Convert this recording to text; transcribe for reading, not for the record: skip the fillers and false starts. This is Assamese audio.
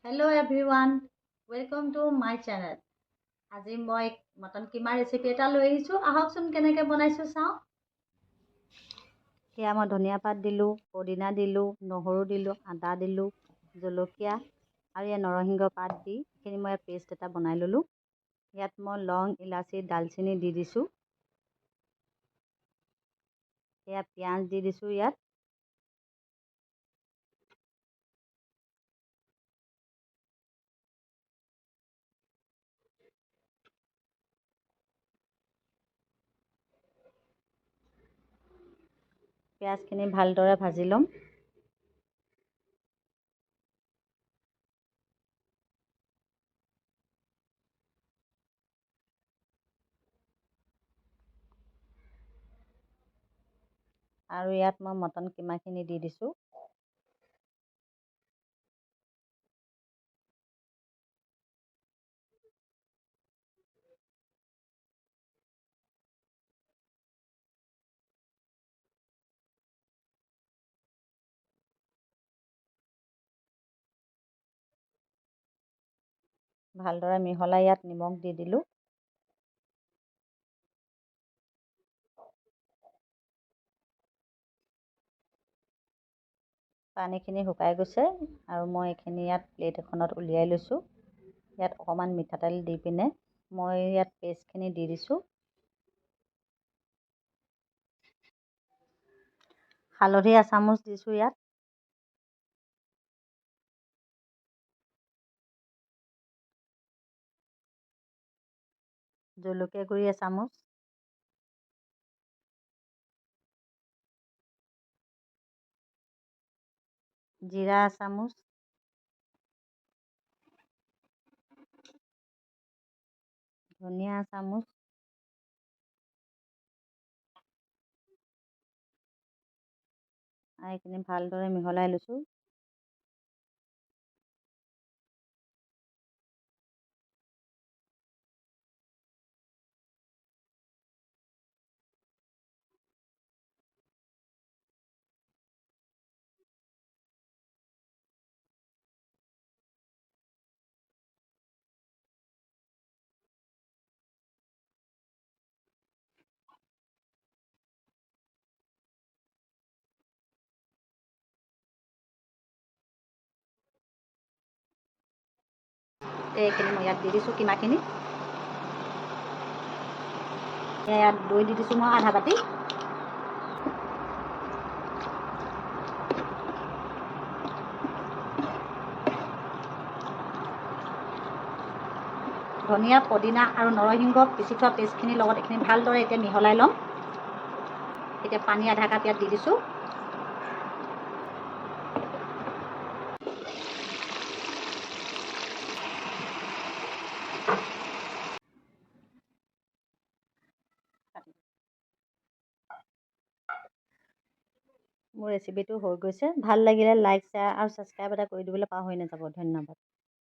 Hello everyone, welcome to my channel. আজি মই মটন কিমা ৰেচিপি এটা লৈ আহিছোঁ। আহকচোন, কেনেকৈ বনাইছোঁ চাওঁ। সেয়া মই ধনিয়া পাত দিলোঁ, পদিনা দিলোঁ, নহৰু দিলোঁ, আদা দিলোঁ, জলকীয়া আৰু ইয়াত নৰসিংহ পাত দি এইখিনি মই পেষ্ট এটা বনাই ল'লোঁ। ইয়াত মই লং, ইলাচি, ডালচেনি দি দিছোঁ। এয়া পিঁয়াজ দি দিছোঁ ইয়াত। পিঁয়াজখিনি ভালদৰে ভাজি ল'ম। আৰু ইয়াত মই মটন কিমাখিনি দি দিছোঁ। ভালদৰে মিহলাই ইয়াত নিমখ দি দিলোঁ। পানীখিনি শুকাই গৈছে আৰু মই এইখিনি ইয়াত প্লেট এখনত উলিয়াই লৈছোঁ। ইয়াত অকণমান মিঠাতেল দি পিনে মই ইয়াত পেষ্টখিনি দি দিছোঁ। হালধি এচামুচ দিছোঁ ইয়াত। জলকীয়া গুড়ি এচামুচ, জিৰা এচামুচ, ধনিয়া এচামুচ, আৰু এইখিনি ভালদৰে মিহলাই লৈছোঁ। এইখিনি মই ইয়াত দি দিছোঁ কিমাখিনি। ইয়াত দৈ দি দিছোঁ মই আধা বাতি। ধনিয়া, পদিনা আৰু নৰসিংহ পিচি থোৱা পেষ্টখিনিৰ লগত এইখিনি ভালদৰে এতিয়া মিহলাই ল'ম। এতিয়া পানী আধা কাপ ইয়াত দি দিছোঁ। মোৰ ৰেচিপিটো হৈ গৈছে। ভাল লাগিলে লাইক, শ্বেয়াৰ আৰু ছাবস্ক্ৰাইব এটা কৰি দিবলৈ পাহৰি নাযাব। ধন্যবাদ।